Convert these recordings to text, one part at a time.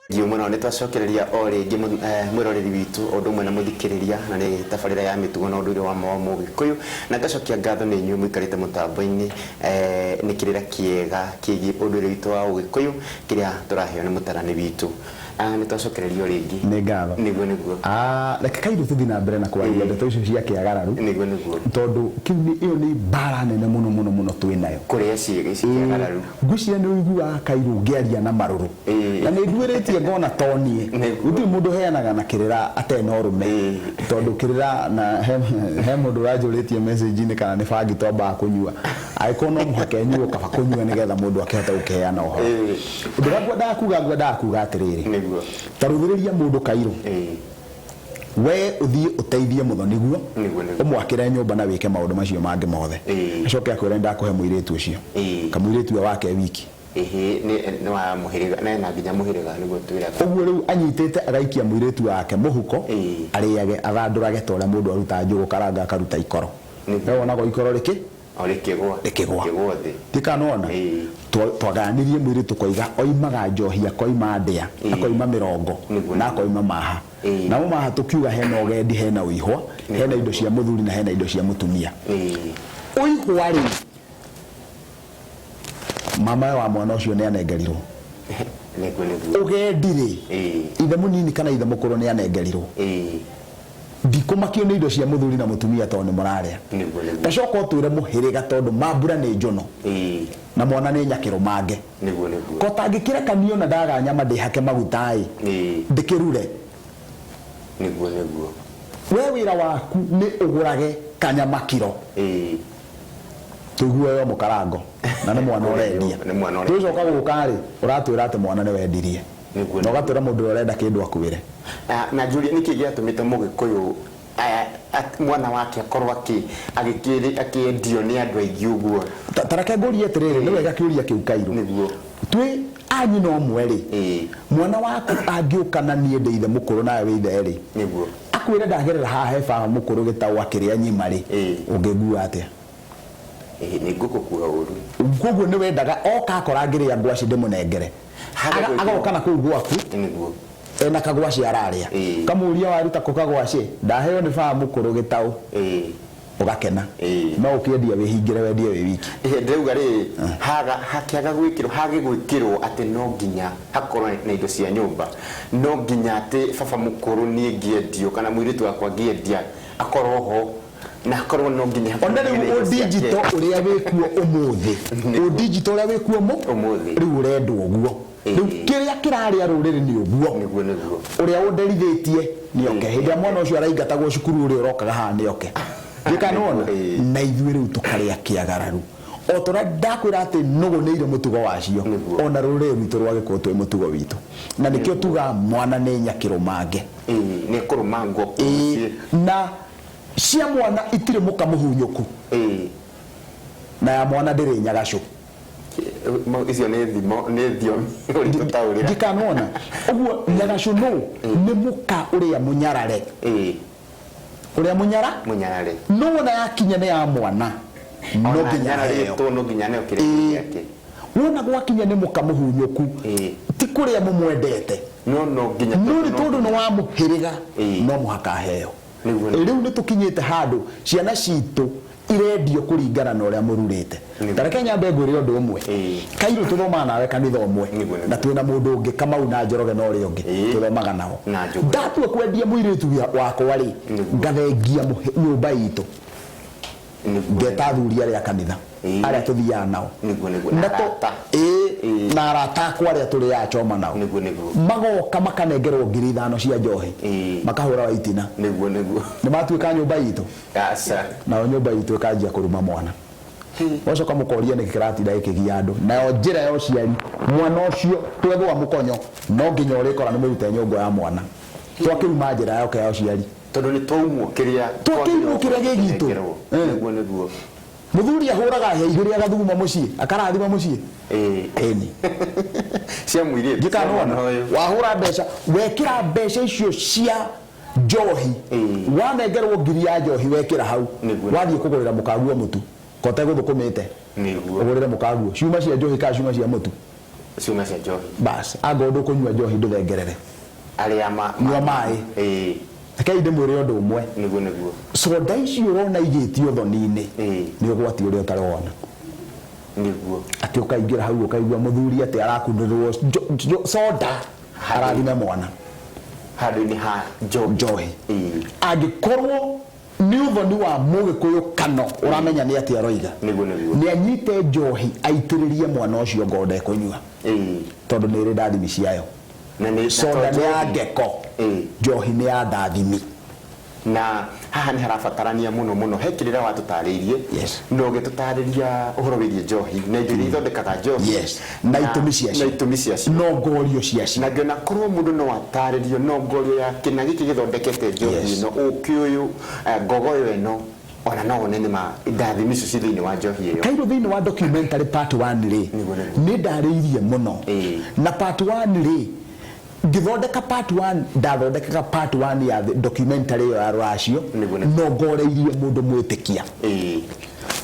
Thengiũ mũno. Nĩ twacokereria o rĩngĩ mwĩroreri witũ o ũndũ ũmwe na mũthikĩrĩria, na nĩ tabarĩra ya mĩtugo na ũndũire wa ma wa Mũgĩkũyũ. Na ngacokia ngatho nĩ inyuĩ mũikarĩte mũtambo-inĩ, nĩ kĩrĩra kĩega kĩgiĩ ũndũire witũ wa Ũgĩkũyũ kĩrĩa tũraheo nĩ mũtarani witũ. Nĩ twacokereria o rĩngĩ. Nĩ ngatho. Nĩguo nĩguo. Ah, reke kairũ tũthiĩ na mbere na kwaria ndeto icio cia kĩagararu. Nĩguo nĩguo. Tondũ kĩu nĩ ĩyo nĩ mbara nene mũno mũno mũno twĩ nayo. Kũrĩa ciĩga ici kĩagararu. Ngwĩciria nĩ ũiguaga kairũ ngĩaria na marũrũ. Na nĩ nduĩrĩtie ngona to niĩ. Nĩguo. Gũtirĩ mũndũ ũheanaga na kĩrĩra atarĩ na ũrũme. Tondũ kĩrĩra na he, he mũndũ ũranjũrĩtie message-inĩ kana nĩ bangi twambaga kũnyua. Angĩkorwo no mũhaka ĩnyuo kaba kũnyua nĩgetha mũndũ akĩhote gũkĩheana ũhoro. Ũndũ ũrĩa ngwendaga kuga ngwendaga kuga atĩrĩrĩ. Nĩguo. Ta rũthĩrĩria mũndũ kairũ. We ũthiĩ ũteithie mũthoniguo, Nĩguo, nĩguo. ũmwakĩre nyũmba na wĩke maũndũ macio mangĩ mothe. Acoke akwĩre nĩndakũhe mũirĩtu ũcio. Kamũirĩtu we wake wiki. Ĩhĩ, nĩ, nĩ wa mũhĩrĩga, na ena nginya mũhĩrĩga nĩguo twĩraga. Ũguo rĩu anyitĩte agaikia mũirĩtu wake mũhuko, arĩage, athandũrage ta ũrĩa mũndũ arutaga njũgũ karanga akaruta ikoro. Nĩguo. We wonaga o ikoro rĩkĩ? O rĩkĩgwa. Rĩkĩgwa. Rĩkĩgwa thĩ. Ndiũĩ kana nĩwona? Twagayanirie mũirĩtu tũkoiga oimaga njohi akoima ndĩa, akoima mĩrongo, Nĩguo, na nĩguo. akoima maha. Namo maha tũkiuga hena ũgendi, hena ũihwa, hena indo cia mũthuri na hena indo cia mũtumia. Ũihwa rĩ, mama wa mwana ũcio nĩ anengerirwo. Nĩguo nĩguo. Ũgendi rĩ, ithe mũnini kana ithe mũkũrũ nĩ anengerirwo. Ndikũmakio nĩ indo cia mũthuri na mũtumia tondũ nĩ mũrarĩa. Nĩguo nĩguo. Ta coka ũtwĩre mũhĩrĩga tondũ mambura nĩ njũno. Na mwana nĩ nyakĩrũmange. Nĩguo nĩguo. Ko tangĩkĩrekanio na ndaga nyama ndĩhake maguta ĩ, ndĩkĩrure. Nĩguo nĩguo. We wĩra waku nĩ ũgũrage kanyama kiro. Tũigue yo mũkarango na nĩ mwana ũrendia. Nĩ mwana ũrendia. Twĩcoka gũka rĩ, ũratwĩra atĩ mwana nĩ wendirie. Nĩguo. Na ũgatwĩra mũndũ ũrĩa ũrenda kĩndũ akwĩre. Na, na njũrie nĩkĩ gĩatũmĩte mũgĩkũyũ mwana wake akorwo akĩendio nĩ andũ aingĩ ũguo? Ta reke ngũrie atĩrĩrĩ, nĩ wega kĩũria kĩu Kairũ. Nĩguo. Twĩ a nyina ũmwe rĩ, mwana waku angĩũka na niĩ ndĩ ithe mũkũrũ nawe wĩ ithe rĩ, Nĩguo. akwĩre ndagerera haha he baba mũkũrũ gĩtaũ akĩrĩa nyima rĩ, ũngĩngua atĩa? Ĩĩ, nĩ ngũgũkua ũru. Koguo nĩ wendaga oka akora ngĩrĩa ngwacĩ ndĩmũnengere. Haga gwĩkĩrwo. Agoka na kũu gwaku Nĩguo. ena kagwacĩ ararĩa. Kamũria waruta kũ kagwacĩ? Ndaheo nĩ baba mũkũrũ gĩtaũ. Ũgakena. No ũkĩendia wĩhingĩre wendie wĩ wiki. Ĩĩ, ndĩrauga rĩ, haga hakĩaga gwĩkĩrwo, hage gwĩkĩrwo atĩ no nginya hakorwo na indo cia nyũmba, no nginya atĩ baba mũkũrũ niĩ ngĩendio kana mũirĩtu wakwa ngĩendia akorwo ho. Na akorwo no nginya Ona rĩu ũndigito ũrĩa wĩkuo ũmũthĩ, ũndigito ũrĩa wĩkuo Ũmũthĩ. rĩu ũrendwo ũguo. Rĩu kĩrĩa kĩrarĩa rũrĩrĩ nĩ ũguo. Nĩguo, nĩguo. Ũrĩa ũnderithĩtie nĩ oke. Hĩndĩ ĩrĩa mwana ũcio araingatagwo cukuru ũrĩa ũrokaga haha nĩ oke. Ndiũĩ kana nĩwona? Na ithuĩ rĩu tũkarĩa kĩagararu. O ta ũrĩa ndakwĩra atĩ nũgũ nĩ irĩ mũtugo wacio, ona rũrĩrĩ rwitũ rwa Gĩkũyũ twĩ mũtugo witũ. Na nĩkĩo tugaga mwana nĩ nyakĩrũmange. Ĩĩ, nĩ ekũrũmangwo kũu mũciĩ. Na cia mwana itirĩ mũka mũhunyũku. Na ya mwana ndĩrĩ nyagacũ. Icio nĩ thimo, nĩ thiomi ũrĩtũtaũrĩra. Ndikanona. Ũguo nyagacũ nũ? Nĩ mũka ũrĩa mũnyarare. Ũrĩa mũnyara? Mũnyarare. No wona yakinya nĩ ya mwana, no Ona nginya aheo. anyararĩtwo no nginya aneo kĩrĩa kĩ gĩake. Wona gwakinya nĩ mũka mũhunyũku, ti kũrĩa mũmwendete. No no nginya No nĩ tondũ nĩ wa mũhĩrĩga, no mũhaka aheo. Nĩguo, nĩguo. Rĩu nĩ tũkinyĩte handũ ciana citũ irendio kũringana na ũrĩa mũrurĩte. Ta reke nyambe ngwĩre ũndũ ũmwe. Kairũ tũthomaga nawe kanitha ũmwe Nĩguo, nĩguo. na twĩna mũndũ ũngĩ Kamau na Njoroge na ũrĩa ũngĩ tũthomaga nao. Na Njũgũna. Ndatua kwendia mũirĩtu wakwa rĩ, ngathengia nyũmba itũ. Nĩguo. Ngeta athuri arĩa a kanitha arĩa tũthiaga nao. Nĩguo, nĩguo. Na Na tũ- arata. Ĩĩ, na arata akwa arĩa tũrĩaga choma nao. Nĩguo, nĩguo. Magoka makanengerwo 5,000 cia njohi. Makahũra wa itina. Nĩguo, nĩguo. Nĩ matuĩka nyũmba itũ. Aca. Nayo nyũmba itũ ĩkanjia kũruma mwana. Mũgacoka mũkoria nĩkĩ kĩratinda gĩkĩgia andũ. Nayo njĩra ya ũciari, mwana ũcio twethũa mũkonyo, no nginya ũrĩkora nĩ mũrute nyũngũ ya mwana. Twakĩruma njĩra yoke ya ũciari. Tondũ nĩ twaumwo kĩrĩa Twakĩimwo kĩrĩa gĩ gitũ. twagĩrĩirwo Nĩguo, nĩguo. Mũthuri ahũraga hĩa igĩrĩ agathuguma mũciĩ, akarathima mũciĩ. Ĩni. Cia mũirĩtu. Ndiũĩ kana cia mwana nĩwona. ũyũ. Wahũra mbeca, wekĩra mbeca icio cia njohi, wanengerwo ngiri ya njohi wekĩra hau, wathiĩ kũgũrĩra mũkaguo mũtu, ko ũtegũthũkũmĩte, Nĩguo. ũgũrĩre mũkaguo. Ciuma cia njohi kana ciuma cia mũtu? Ciuma cia njohi. Bas, angorwo ndũkũnyua njohi, ndũthengerere. Arĩa ma Nyua maĩ. Rekei ndĩmwĩre ũndũ ũmwe. Niguo, niguo. Soda icio ũrona igĩtio thoni-inĩ nĩ ũgwati ũrĩa ũtarĩ wona. Atĩ ũkaingĩra hau ũkaigua mũthuri atĩ arakunĩrwo soda arathime mwana handũ-inĩ ha njohi. Njohi. Angĩkorwo nĩ ũthoni wa Mũgĩkũyũ kano ũramenya nĩ atĩ aroiga, Niguo, niguo. nĩ anyite njohi aitĩrĩrie mwana ũcio ngoro ndekũnyua, tondũ nĩ ĩrĩ ndathimi ciayo. Na nĩ Soda na to nĩ ya njohi. ngeko, njohi nĩ ya ndathimi. Na haha nĩ harabatarania mũno mũno, he kĩrĩra watũtarĩirie na ũgĩtũtarĩria ũhoro wĩgiĩ njohi na indo iria ithondekaga njohi. Na itũmi ciacio. Na itũmi ciacio. No ngorio ciacio. Na ngĩona korwo mũndũ no atarĩrio no ngorio ya kĩna gĩkĩ gĩthondekete njohi ĩno, ũkĩ ũyũ, ngogoyo ĩno, ona no wone nĩ ma ndathimi icio ci thĩinĩ wa njohi ĩyo. Kairũ thĩinĩ wa documentary part 1 rĩ, Niguo, niguo. nĩ ndarĩirie mũno. Na part 1 rĩ, ngĩthondeka part 1, ndathondekaga part 1 ya documentary ĩyo ya rũracio, Niguo, niguo. no ngoreirie mũndũ mwĩtĩkia.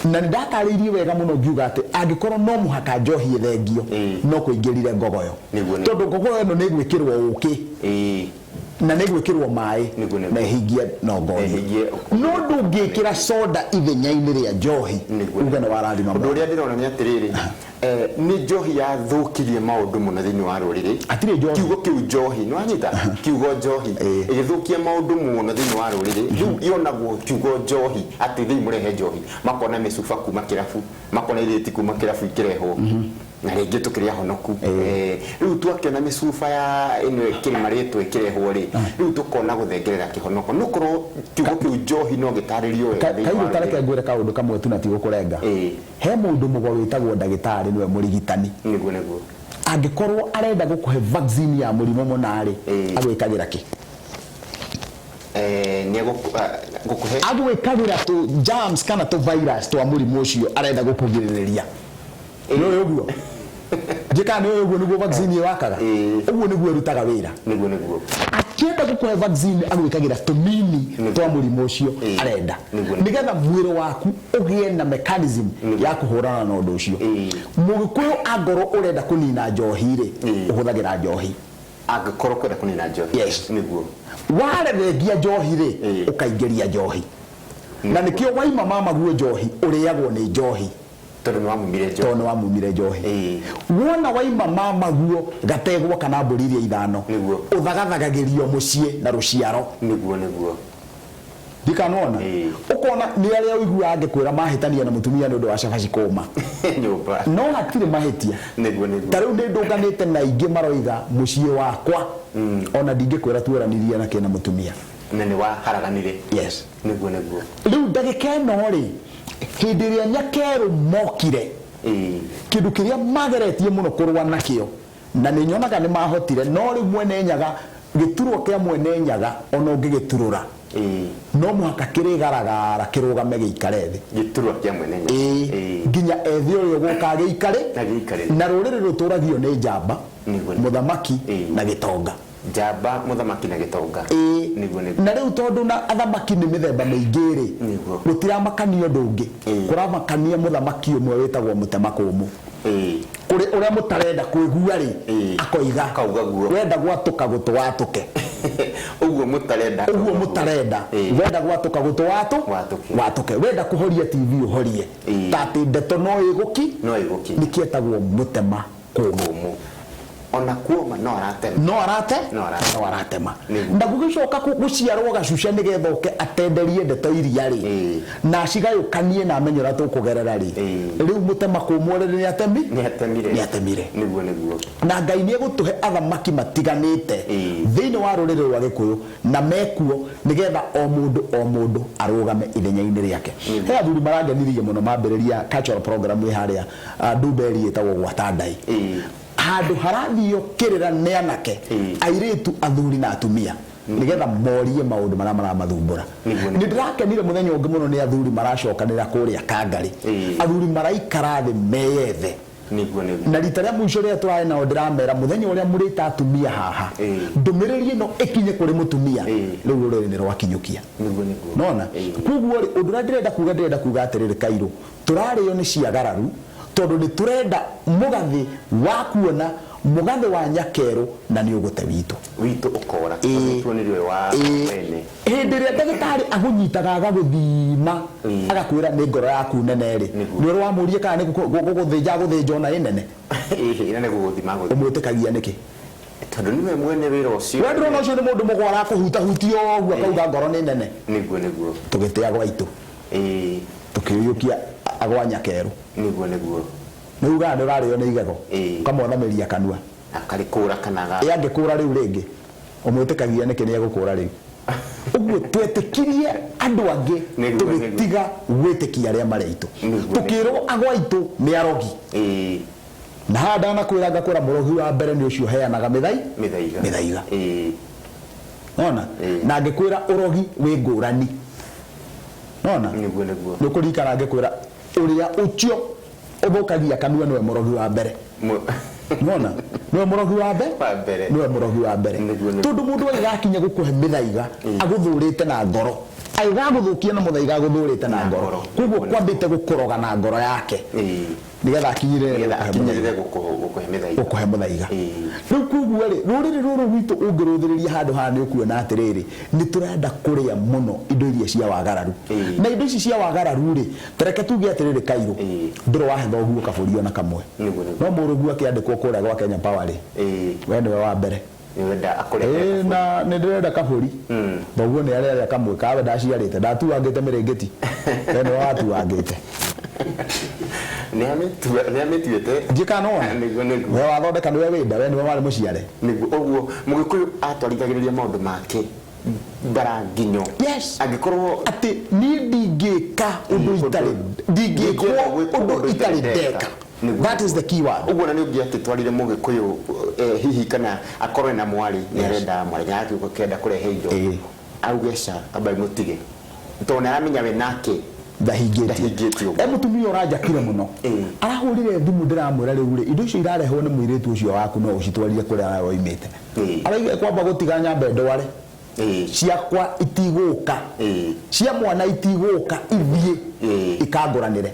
Na nĩ ndatarĩirie wega mũno ngiuga atĩ angĩkorwo no mũhaka njohi ĩthengio, no kũingĩrire ngogoyo. Niguo, niguo. Tondũ ngogoyo ĩno nĩ ĩgwĩkĩrwo ũkĩ. Na nĩ ĩgwĩkĩrwo maĩ, Niguo, niguo. na ĩhingie no ngorio. Ĩhingie. No ndũngĩkĩra soda ithenya-inĩ rĩa njohi, Niguo. uge nĩ warathima Ũndũ mwana. ũrĩa ndĩrona nĩ atĩrĩrĩ, nĩ njohi yathũkirie maũndũ mũno thĩinĩ wa rũrĩrĩ. Hatirĩ njohi. Kiugo kĩu njohi, nĩ wanyita? Kiugo njohi ĩgĩthũkia maũndũ mũno thĩinĩ wa rũrĩrĩ. Rĩu yonagwo kiugo njohi atĩ thĩi mũrehe njohi, makona mĩcuba kuma kĩrabu, makona irĩti kuma kĩrabu ikĩrehwo. Na rĩngĩ tũkĩrĩ ahonoku. Rĩu twakĩona mĩcuba ya ĩno ĩkĩrĩ marĩtwa ĩkĩrehwo rĩ, rĩu tũkona gũthengerera kĩhonoko. No korwo kiugo kĩu njohi no gĩtarĩrio wega thĩinĩ wa Kairũ, ta reke rũrĩrĩ. ngwĩre kaũndũ kamwe tu na ti gũkũrenga. He mũndũ mũgo wĩtagwo ndagĩtarĩ, nĩwe mũrigitani. Niguo, niguo. Angĩkorwo arenda gũkũhe vaccine ya mũrimũ mũna rĩ, agwĩkagĩra kĩ? Nĩ gũkũhe? Agwĩkagĩra tũ germs kana tũ virus twa mũrimũ ũcio arenda gũkũgirĩrĩria. Nĩ ũĩ ũguo? Njĩkaga nĩ ũĩ ũguo nĩguo vaccine ĩyo wakaga? Ũguo nĩguo ĩrutaga wĩra. Niguo, niguo. Akĩenda gũkũhe vaccine agwĩkagĩra tũnini twa mũrimũ ũcio arenda. Niguo, niguo. Nĩgetha mwĩrĩ waku ũgĩe na mechanism ya kũhũrana na ũndũ ũcio. Mũgĩkũyũ angorwo ũrenda kũnina njohi rĩ, ũhũthagĩra njohi. Angĩkorwo kwenda kũnina njohi. Yes. Niguo. Warethengia njohi rĩ, ũkaingĩria njohi. Na nĩkĩo waima mama guo njohi, ũrĩagwo nĩ njohi. Tondũ nĩ wamumire njohi. Tondũ nĩ wamumire njohi. Wona waima mama guo gategwa kana mbũri iria ithano, Niguo. ũthagathagagĩrio mũciĩ na rũciaro. Niguo, niguo. Ndikanona. Ũkona nĩ arĩa ũiguaga angĩkwĩra mahĩtania na mũtumia nĩ ũndũ wa cabaci kũma. Nyũmba. No hatirĩ mahĩtia. Niguo, niguo. Ta rĩu nĩ ndũnganĩte na aingĩ maroiga mũciĩ wakwa. Ona ndingĩkwĩra tuoranirie na kĩna mũtumia. Na nĩ waharaganire. Yes. Niguo, niguo. Rĩu ndagĩka ĩno rĩ, hĩndĩ ĩrĩa nyakerũ mokire, kĩndũ kĩrĩa mageretie mũno kũrũa nakĩo, na nĩ nyonaga nĩ mahotire, no rĩu mwene Nyaga, gĩturwa kĩa mwene Nyaga ona ũngĩgĩturũra, no mũhaka kĩrĩgaragara kĩrũgame gĩikare thĩ. Gĩturwa kĩa mwene Nyaga. Nginya ethe ũrĩa ũgũka agĩikare, Agĩikare. na rũrĩrĩ rũtũragio nĩ njamba, Niguo, niguo. mũthamaki na gĩtonga. Njamba, mũthamaki na gĩtonga. Niguo, niguo. Na rĩu tondũ na athamaki nĩ mĩthemba mĩingĩ rĩ, Niguo. gũtiramakania ũndũ ũngĩ. Kũramakania mũthamaki ũmwe wĩtagwo Mũtemakũmũ. Kũrĩ ũrĩa mũtarenda kũigua rĩ, akoiga. Akauga guo. Wenda gwatũka gũtũ watũke. Ũguo mũtarenda. Ũguo mũtarenda. Wenda gwatũka gũtũ watũ? Watũke. Watũke. Wenda kũhoria TV ũhorie. Ta atĩ ndeto no ĩgũki? No ĩgũki. Nĩkĩetagwo mũtema kũmũ. Kũmũ. Ona kuoma no aratema. No arate? No aratema. No aratema. Nĩguo. Na gũgĩcoka gũciarwo gacuca nĩgetha oke atenderie ndeto iria rĩ. Na acigayũkanie na amenye ũrĩa tũkũgerera rĩ. Rĩu mũtema kũmũ rĩ nĩ atemi? Nĩ atemire. Nĩ atemire. Nĩguo, nĩguo. Na Ngai nĩ egũtũhe athamaki matiganĩte thĩinĩ wa rũrĩrĩ rwa Gĩkũyũ na mekuo nĩgetha o mũndũ o mũndũ arũgame ithenya-inĩ rĩake. He athuri marangenirie mũno mambĩrĩria cultural program ĩ harĩa, Ndumberi ĩtagwo gwata ndai. Handũ harathio kĩrĩra nĩ anake, airĩtu, athuri na atumia, nĩgetha morie maũndũ marĩa maramathumbũra. Nĩguo, Nĩ ndĩrakenire mũthenya ũngĩ mũno nĩ athuri maracokanĩra kũrĩa Kangarĩ. Athuri maraikara thĩ meyethe. Nĩguo, nĩguo. Na rita rĩa mũico rĩrĩa tũrarĩ nao ndĩramera mũthenya ũrĩa mũrĩta atumia haha, ndũmĩrĩri ĩno ĩkinye kũrĩ mũtumia, rĩu rũrĩrĩ nĩ rwakinyũkia. Nĩguo, nĩguo. Nona? Koguo rĩ, ũndũ ũrĩa ndĩrenda kuga, ndĩrenda kuga atĩrĩrĩ Kairũ, tũrarĩo nĩ ciagararu, Tondũ nĩ tũrenda mũgathĩ wa kuona mũgathĩ wa nyakerũ na nĩ ũgũte witũ. Witũ ũkora tondũ tuonirio ũyũ wa wene. Hĩndĩ ĩrĩa ndagĩtarĩ agũnyitaga agagũthima agakwĩra nĩ ngoro yaku nene rĩ, nĩ ũrĩ wamũria kana nĩ gũgũthĩnja agũthĩnja ona ĩ nene? Ĩhĩ, na nĩ gũgũthima gũthima. Ũmwĩtĩkagia nĩkĩ? Tondũ nĩwe mwene wĩra ũcio. We ndũrona ũcio nĩ mũndũ mũgwa arakũhutahutia ũguo akauga ngoro nĩ nene. Nĩguo nĩguo. Tũgĩte agwa itũ. Tũkĩũyũkia agwa nyakerũ. Nĩguo nĩguo. Nĩ ugaga nĩ ũrarĩo nĩ igego. Ũkamwathamĩria kanua. Akarĩkũra kana ga. Ĩ angĩkũra rĩu rĩngĩ ũmwĩtĩkagia nĩkĩ nĩ egũkũra rĩu? Ũguo twetĩkirie andũ angĩ tũgĩtiga gwĩtĩkia arĩa marĩ aitũ. Tũkĩrwo agwa aitũ nĩ arogi. Na haha ndanakwĩra ngakwĩra mũrogi wa mbere nĩ ũcio ũheanaga mĩthai Mĩthaiga. Mĩthaiga. Nona? Na ngĩkwĩra ũrogi wĩ ngũrani. Nona? Nĩguo nĩguo. Nĩ ũkũririkana ngĩkwĩra ũrĩa ũcio ũthũkagia kanua nĩwe mũrogi wa mbere. Nona? Nĩwe mũrogi wa mbere? Wa mbere. Nĩwe mũrogi wa mbere. Nĩguo nĩguo. Tondũ mũndũ agĩgakinya gũkũhe mĩthaiga agũthũrĩte na ngoro. Agĩgagũthũkia na mũthaiga agũthũrĩte na ngoro. Koguo kwambĩte gũkũroga na ngoro yake. Nĩgetha akinyĩrĩre Nĩgetha gũkũhe akinyĩrĩre mũthaiga. Gũkũhe mĩthaiga. Gũkũhe mũthaiga. Rĩu koguo rĩ, rũrĩrĩ rũrũ rwitũ ũngĩrũthĩrĩria handũ haha nĩ ũkuona atĩrĩrĩ, nĩ tũrenda kũrĩa mũno indo iria cia wagararu. Na indo ici cia wagararu rĩ, ta reke tuge atĩrĩrĩ Kairũ, ndũrĩ wahe thoguo kabũri ona kamwe. Nĩguo, nĩguo. No mũrũguo akĩandĩkwo kũrĩa gwa Kenya Power rĩ, we nĩwe wa mbere. Nĩwenda akũrehere kabũri. Na nĩ ndĩrenda kabũri. Thoguo nĩ arĩarĩa kamwe kawe ndaciarĩte, ndatuangĩte mĩrĩngĩti. We nĩwe watuangĩte. Nĩ amĩtuĩte. Ndiũĩ kana nĩwona? Nĩguo, nĩguo. We wathondeka nĩwe wĩnda, we nĩwe warĩ mũciare. Nĩguo, ũguo Mũgĩkũyũ atwarithagĩrĩria maũndũ make mbara nginyo. Yes. Angĩkorwo atĩ niĩ ndingĩka ũndũ itarĩ, ndingĩkwo ũndũ itarĩ ndeka. That is the key word. Ũguo na nĩ ũngĩatĩtwarire Mũgĩkũyũ hihi kana akorwo ena mwarĩ, nĩ arenda mwarĩ, nĩ arakĩenda kũrehe indo. Auge ca, amba mũtige. Tondũ nĩ aramenya we nake ndahingĩtie. Ndahingĩtie ũguo. E mũtumia ũranjakire mũno. Arahũrire thimũ ndĩramwĩra rĩu rĩ, indo icio irarehwo nĩ mũirĩtu ũcio waku no ũcitwarire kũrĩa nawe woimĩte. Arauga kwamba gũtiga nyambe ndware. Ciakwa itigũka. Cia mwana itigũka ithiĩ ikangũranĩre.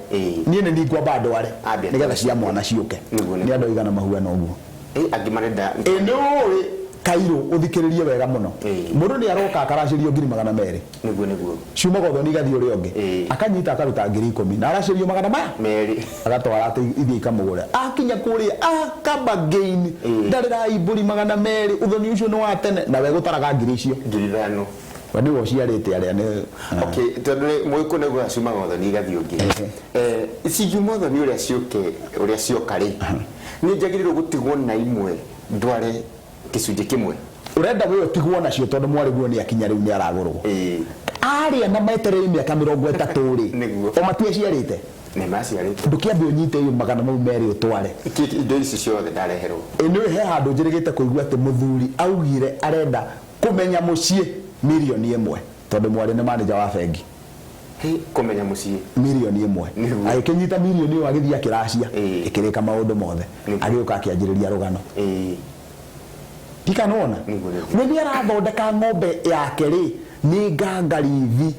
Niĩ nĩ niĩ ngwamba ndware Ambia nĩgetha cia mwana ciũke. Nĩguo, nĩguo. Nĩ andũ aigana mahuana ũguo? Angĩ marenda. Nĩ ũĩ Kairũ ũthikĩrĩrie wega mũno. Mũndũ nĩ aroka akaracĩrio ngiri magana merĩ. Nĩguo, nĩguo. Ciumaga ũthoni igathiĩ ũrĩa ũngĩ. Akanyita akaruta ngiri ikũmi na aracĩrio magana maya Merĩ. Agatwara atĩ ithiĩ ikamũgũre. Akinya kũrĩa akamba gain. Ndarĩrai mbũri magana merĩ, ũthoni ũcio nĩ wa tene na we gũtaraga ngiri icio. Ngiri ithano. We nĩwe ũciarĩte arĩa nĩ Okay, tondũ nĩ mũgĩkũyũ nĩguo ciumaga ũthoni igathiĩ ũngĩ. Cingiuma ũthoni ũrĩa ciũke, ũrĩa cioka rĩ, nĩ njagĩrĩirwo gũtigwo na imwe ndware gĩcunjĩ kĩmwe. Ũrenda we ũtigwo nacio tondũ mwarĩ guo nĩ akinya rĩu nĩ aragũrwo. Arĩa na metereire mĩaka mĩrongo ĩtatũ rĩ, Nĩguo. o matiaciarĩte? Nĩ maciarĩte. Ndũkĩambe ũnyite ĩyo magana mau merĩ ũtware. Kĩ, indo ici ciothe ndareherwo. Ĩ nĩũĩ he handũ njĩrĩgĩte kũigua atĩ mũthuri augire arenda kũmenya mũciĩ mirioni ĩmwe tondũ mwarĩ nĩ manager wa bengi. Hĩ, kũmenya mũciĩ. Mirioni ĩmwe. Nĩguo. Agĩkĩnyita mirioni ĩyo agĩthiĩ akĩracia, ĩkĩrĩka maũndũ mothe. Nĩguo. Agĩũka akĩanjĩrĩria rũgano. Ndikanona. Nĩguo, nĩguo. We nĩ arathondeka ng'ombe yake rĩ, nĩ ngangarithi.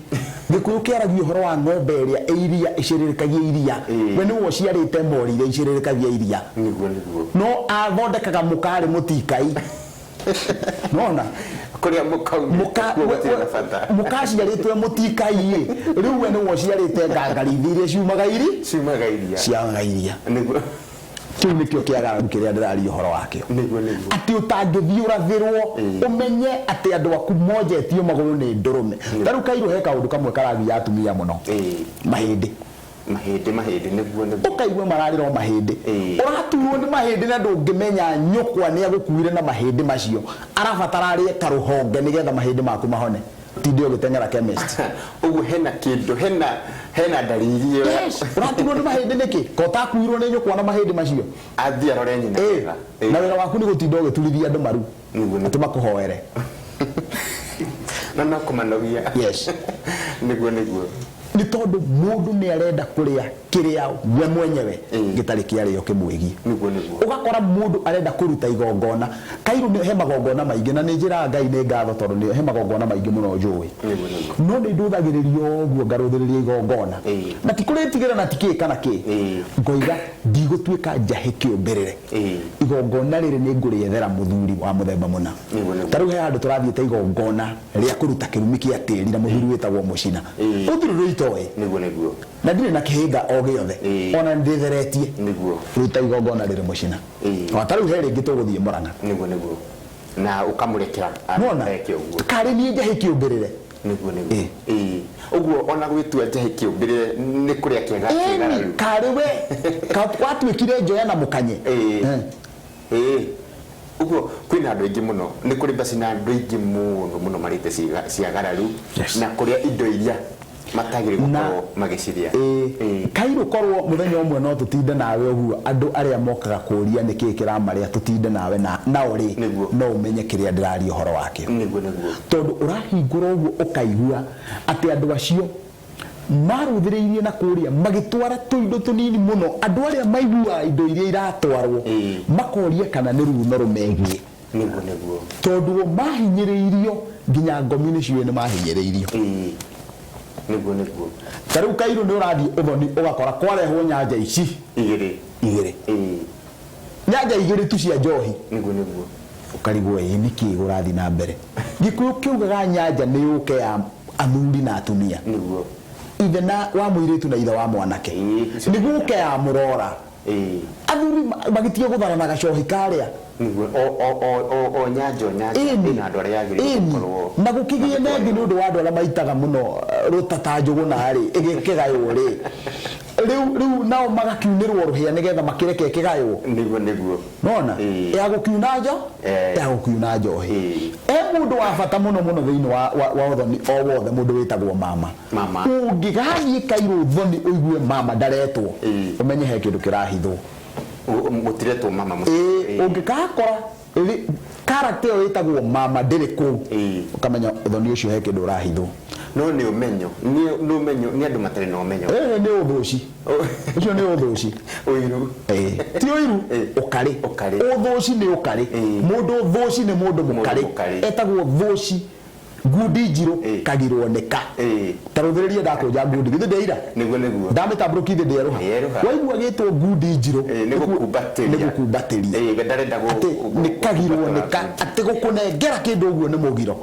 Gĩkũyũ kĩaragia ũhoro wa ng'ombe ĩrĩa ĩ iria, ĩcĩrĩrĩkagia iria. We nĩwe ũciarĩte mori iria icĩrĩrĩkagia iria. Nĩguo, nĩguo. No athondekaga mũkarĩ mũtikai. Nona? Kũrĩa mũkaumĩte kuo gũtirĩ na bata. Mũkaciarĩtwo mũtikai ĩ. Rĩu we nĩwe ũciarĩte ngangarithi iria ciumaga iri? Ciumaga iria. Ciumaga iria. Nĩguo. Kĩu nĩkĩo kĩagararu kĩrĩa ndĩraria ũhoro wakĩo. Nĩguo, nĩguo. Atĩ ũtangĩthiĩ ũrathĩrwo, ũmenye atĩ andũ aku monjetio magũrũ nĩ ndũrũme. Ta rĩu Kairũ he kaũndũ kamwe karagia atumia mũno. Mahĩndĩ. Mahĩndĩ, mahĩndĩ, nĩguo, nĩguo. Ũkaigua mararĩra o mahĩndĩ. Ũraturwo nĩ mahĩndĩ na ndũngĩmenya nyũkwa nĩ agũkuire na mahĩndĩ macio. Arabatara arĩe karũhonge nĩgetha mahĩndĩ maku mahone. Tinde ũgĩteng'era chemist. Ũguo hena kĩndũ, hena ndariri ĩyo. Yes, ũraturwo nĩ mahĩndĩ nĩkĩ? Ko ũtakuirwo nĩ nyũkwa na mahĩndĩ macio? Athiĩ arore nyina wega. Na wĩra waku nĩ gũtinda ũgĩturithia andũ maru. Nĩguo, nĩguo. Atĩ makũhoere. Na no kũmanogia. Yes. Nĩguo, nĩguo. Nĩ tondũ mũndũ nĩ arenda kũrĩa kĩrĩa we mwenyewe gĩtarĩ kĩarĩo kĩmwĩgiĩ. Nĩguo nĩguo. Ũgakora mũndũ arenda kũruta igongona. Kairũ nĩ he magongona maingĩ, na nĩ njĩraga Ngai nĩ ngatho tondũ nĩ he magongona maingĩ mũno njũĩ. Nĩguo nĩguo. No nĩ ndũthagĩrĩria ũguo ngarũthĩrĩria igongona. Na ti kũrĩtigĩra na ti kĩ kana kĩ. Ngoiga ndigũtuĩka njahĩ kĩũmbĩrĩre. Igongona rĩrĩ nĩ ngũrĩethera mũthuri wa mũthemba mũna. Nĩguo nĩguo. Ta rĩu he handũ tũrathiĩte igongona rĩa kũruta kĩrumi kĩa tĩri na mũthuri wĩtagwo Mũcina. Ũthuri rũrĩa itoĩ. Nĩguo nĩguo. Na ndirĩ na kĩhĩnga o gĩothe. Ona nĩndĩtheretie. Nĩguo. Ruta igongona rĩrĩ Mũcina. O ta rĩu he rĩngĩ tũgũthiĩ Mũrang'a. Nĩguo nĩguo. Na ũkamũrekera Nĩwona? eke ũguo. Karĩ niĩ njahĩ kĩũmbĩrĩre. Nĩguo nĩguo. Ũguo ona gwĩtua njahĩ kĩũmbĩrĩre nĩ kũrĩa kĩega Ĩni, karĩ we watuĩkire njoya na mũkanye. Ũguo kwĩna andũ aingĩ mũno, nĩ kũrĩ mbaci na andũ aingĩ mũno mũno marĩte ciagararu na kũrĩa indo iria matagĩrĩirwo gũkorwo magĩcirĩa. Kairũ korwo mũthenya ũmwe no tũtinde nawe ũguo andũ arĩa mokaga kũria nĩkĩĩ kĩramarĩa tũtinde nawe nao rĩ, no ũmenye kĩrĩa ndĩraria ũhoro wakĩo. Nĩguo nĩguo. Tondũ ũrahingũra ũguo ũkaigua atĩ andũ acio marũthĩrĩirie na kũrĩa magĩtwara tũindo tũnini mũno, andũ arĩa maiguaga indo iria iratwarwo makoria kana nĩ runo rũmegiĩ. Nĩguo nĩguo. Tondũ o mahinyĩrĩirio nginya ngomi nĩ ciũĩ nĩ mahinyĩrĩirio. Nĩguo nĩguo. Ta rĩu kairũ nĩ ũrathiĩ ũthoni ũgakora kwarehwo nyanja ici igĩrĩ. Igĩrĩ. Nyanja igĩrĩ tu cia njohi. Nĩguo nĩguo. Ũkarigwo ĩ nĩkĩ ũrathiĩ na mbere. Gĩkũyũ kĩugaga nyanja nĩ yũke ya athuri na atumia. Nĩguo. Ithe na wa mũirĩtu na ithe wa mwanake. Nĩ gũke ya mũrora. Athuri magĩtige gũthara na gacohi karĩa. Nĩguo o nyanja o nyanja ĩna andũ arĩa yagĩrĩirwo gũkorwo. Na gũkĩgĩe na ĩngĩ nĩ ũndũ wa andũ arĩa maitaga mũno rũtata njũgũna rĩ, ĩgĩkĩgaywo rĩ. Rĩu rĩu nao magakiunĩrwo rũhĩa nĩgetha makĩreke ĩkĩgaywo. Nĩguo nĩguo. Nona? Ya gũkiuna njo? Ya gũkiuna njohi. E mũndũ wa bata mũno mũno thĩinĩ wa ũthoni o wothe, mũndũ wĩtagwo mama. Mama. Ũngĩgathiĩ kairũ ũthoni ũigue mama ndaretwo, ũmenye he kĩndũ kĩrahithwo. Gũtiretwo mama mũciĩ. Ũngĩgakora character ĩyo ĩtagwo mama ndĩrĩ kũu, ũkamenya ũthoni ũcio he kĩndũ ũrahithwo. No nĩ ũmenyo, nĩ ũmenyo, nĩ andũ matarĩ na ũmenyo. Nĩ ũthũci. Ũcio nĩ ũthũci. Ũiru. Ti ũiru, ũkarĩ. Ũkarĩ. Ũthũci nĩ ũkarĩ. Mũndũ ũthũci nĩ mũndũ mũkarĩ. Etagwo thũci. Ngundi njirũ kagirwo nĩ ka. Ta rũthĩrĩria ndakũnja ngundi, githĩ ndĩira? Nĩguo nĩguo. Ndamĩtambũrũkia ndĩerũha. Waigua gĩtwo ngundi njirũ, Nĩ gũkumbatĩria. Nĩ gũkumbatĩria. Ndarenda Atĩ nĩ kagirwo nĩ ka, atĩ gũkũnengera kĩndũ ũguo nĩ mũgiro.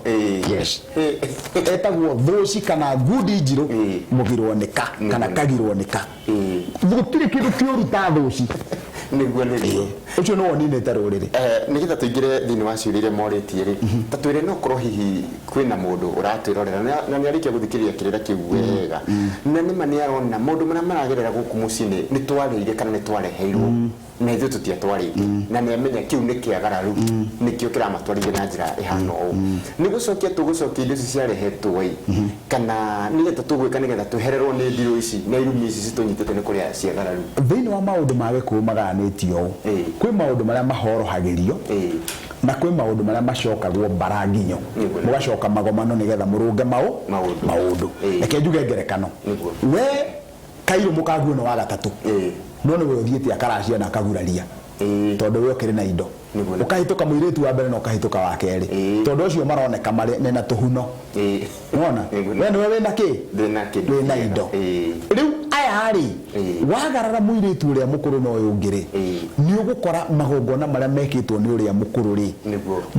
Yes. Etagwo thũci kana ngundi njirũ, mũgirwo nĩ ka kana kagirwo nĩ ka. Gũtirĩ kĩndũ kĩũru ta thũci. Nĩguo nĩguo. Ũcio nĩ woninĩte rũrĩrĩ. Nĩgetha tũingĩre thĩinĩ wa ciũria iria morĩtie rĩ, ta twĩre no korwo hihi kwĩna mũndũ ũratwĩrorera na nĩ arĩkia gũthikĩrĩria kĩrĩra kĩu wega, na nĩma nĩ arona maũndũ marĩa maragerera gũkũ mũciĩ nĩ twarĩire kana nĩ twareheirwo na ithuĩ tũtiatwarĩte, na nĩ amenya kĩu nĩ kĩagararu, nĩkĩo kĩramatwarithia na njĩra ĩhana ũũ. Nĩ gũcokia tũgũcokia indo ici ciarehetwo ĩ, kana nĩgetha tũgwĩka nĩgetha twehererwo nĩ ndirũ ici na irumi ici citũnyitĩte nĩ kũrĩa ciagararu. Thĩinĩ wa maũndũ ma gĩkũyũ magayanĩtio ũũ, kwĩ maũndũ marĩa mahorohagĩrio na kwĩ maũndũ marĩa macokagwo mbara nginyo, mũgacoka magomano nĩgetha mũrũnge maũndũ. Reke njuge ngerekano. We kairũ mũkaguo nĩ wa gatatũ, no nĩwe ũthiĩte akaracia na akaguraria, tondũ we ũkĩrĩ na indo. Ũkahĩtũka mũirĩtu wa mbere na ũkahĩtũka wa kerĩ, tondũ ũcio maroneka marĩ mena tũhuno. Nĩwona? We nĩwe wĩna kĩ? Wĩna indo. Rĩu aya rĩ, wagarara mũirĩtu ũrĩa mũkũrũ na ũyũ ũngĩ rĩ, nĩ ũgũkora magongona marĩa mekĩtwo nĩ ũrĩa mũkũrũ rĩ,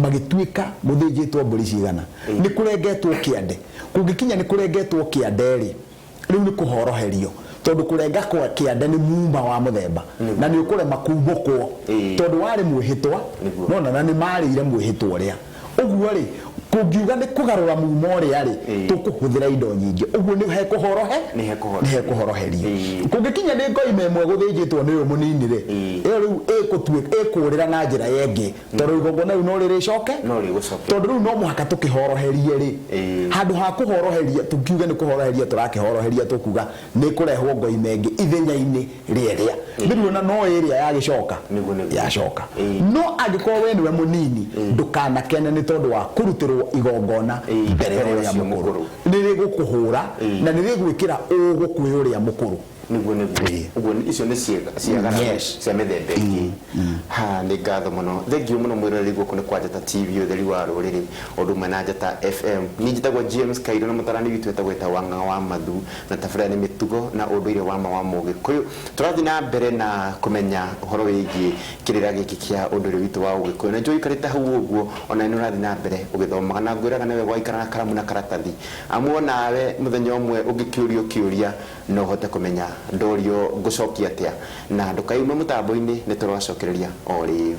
magĩtuĩka gũthĩnjĩtwo mbũri cigana, nĩ kũrengetwo kĩande. Kũngĩkinya nĩ kũrengetwo kĩande rĩ, rĩu nĩ kũhoroherio, tondũ kũrenga kwa kĩande nĩ muma wa mũthemba na nĩ ũkũrema kumbũkwo, tondũ warĩ mwĩhĩtwa, nona na nĩ marĩire mwĩhĩtwa ũrĩa. Ũguo rĩ, kũngiuga nĩ kũgarũra mumo ũrĩa rĩ, tũkũhũthĩra indo nyingĩ. Ũguo nĩ hekũhorohe, Nĩ hekũhoroherio. Kũngĩkinya nĩ ngoima ĩmwe gũthĩnjĩtwo nĩ ũyũ mũnini rĩ, ĩyo rĩu ĩkũrĩra na njĩra ĩngĩ, tondũ igongona rĩu no rĩrĩcoke, tondũ rĩu no mũhaka tũkĩhoroherie rĩ, handũ ha kũhoroheria tũkiuge nĩ kũhoroheria tũrakĩhoroheria, tũkuga nĩ kũrehwo ngoima ĩngĩ ithenya-inĩ rĩerĩa. Nĩruona no ĩrĩa yagĩcoka, yacoka. No angĩkorwo we nĩwe mũnini, ndũkanakene nĩ tondũ wa kũrutĩrwo rĩrutagwo igongona mbere ya mbere ũrĩa ũcio mũkũrũ mũkũrũ. nĩ rĩgũkũhũra na nĩ rĩgwĩkĩra ũgũ kwĩ ũrĩa mũkũrũ. Niguo, niguo. Ũguo icio nĩ ciagararo cia mĩthemba ĩngĩ. Ha, nĩ ngatho mũno, thengiũ mũno mwĩroreri. Gũkũ nĩ kwa Njata TV, ũtheri wa rũrĩrĩ, ũndũ ũmwe na Njata FM. Niĩ njĩtagwo James Kairũ na mũtarani witũ etagwo Wang'ang'a wa Mathu, na tabarĩra nĩ mĩtugo na ũndũire wa ma wa Mũgĩkũyũ. Tũrathiĩ na mbere na kũmenya ũhoro wĩgiĩ kĩrĩra gĩkĩ kĩa ũndũire witũ wa Ũgĩkũyũ, na njũĩ ũikarĩte hau ũguo ona nĩ ũrathiĩ na mbere ũgĩthomaga, na ngwĩraga nĩ wega waikara na karamu na karatathi, amu onawe mũthenya ũmwe ũngĩkĩũrio kĩũria no ũhote kũmenya ndorio ngũcokia atĩa. Na ndũkaiume mũtambo-inĩ, nĩ tũracokereria o rĩu.